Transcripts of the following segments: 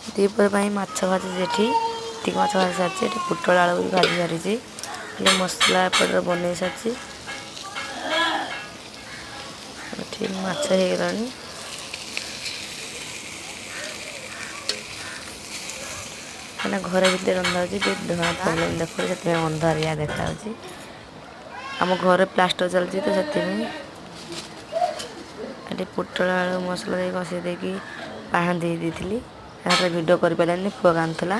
ଦ୍ୱିପହର ପାଇଁ ମାଛ ଭାଜିଛି ଏଠି। ଏତିକି ମାଛ ଭାଜି ସାରିଛି। ଏଠି ପୋଟଳ ଆଳୁ ବି ଭାଜି ସାରିଛି। ହେଲେ ମସଲା ଏପଟରେ ବନେଇ ସାରିଛି। ଏଠି ମାଛ ହେଇଗଲାଣି। କାହିଁକିନା ଘରେ ଭିତରେ ରନ୍ଧା ହେଉଛି, ଟିକେ ଧୂଆଁ ପ୍ରୋବ୍ଲେମ୍ ଦେଖାଉଛି, ସେଥିପାଇଁ ଅନ୍ଧାରିଆ ଦେଖାଯାଉଛି। ଆମ ଘରେ ପ୍ଲାଷ୍ଟର ଚାଲିଛି ତ, ସେଥିପାଇଁ। ଏଠି ପୋଟଳ ଆଳୁ ମସଲା ଦେଇ କଷେଇ ଦେଇକି ପାଣି ଦେଇ ଦେଇଥିଲି। ତାପରେ ଭିଡ଼ିଓ କରିପାରିଲାନି, ପୁଅ କାନ୍ଦୁଥିଲା।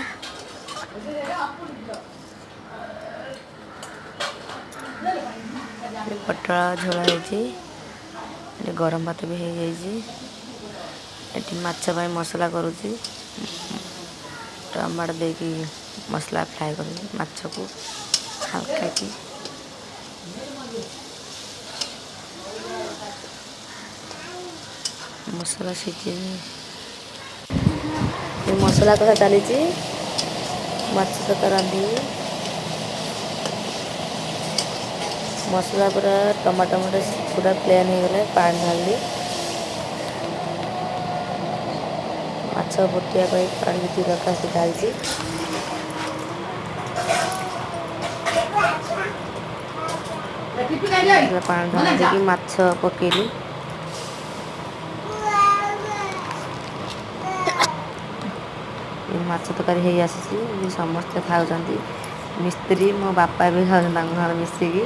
ପୋଟଳ ଝୋଳ ହେଇଛି। ଏଠି ଗରମ ଭାତ ବି ହେଇଯାଇଛି। ଏଠି ମାଛ ପାଇଁ ମସଲା କରୁଛି। ଟମାଟୋ ଦେଇକି ମସଲା ଫ୍ରାଏ କରୁଛି ମାଛକୁ ହାଲକା କି। ମସଲା ସିଝିନି, ମସଲା କଷା ଚାଲିଛି। ମାଛ ତରକାରୀ ରାନ୍ଧିବି। ମସଲା ପୁରା ଟମାଟୋ ପୁରା ପ୍ଲେନ୍ ହେଇଗଲେ ପାଣି ଢାଳିଲି। ମାଛ ଫୁଟିବା ପାଇଁ ପାଣି ଯେତିକି ଦରକାର ସେତିକି ଢାଳିଛି। ପାଣି ଢାଳି ଦେଇକି ମାଛ ପକେଇଲି। ମାଛ ତରକାରୀ ହେଇ ଆସିଛି। ସମସ୍ତେ ଖାଉଛନ୍ତି। ମିସ୍ତ୍ରୀ, ମୋ ବାପା ବି ଖାଉଛନ୍ତି ତାଙ୍କ ସାଙ୍ଗରେ ମିଶିକି।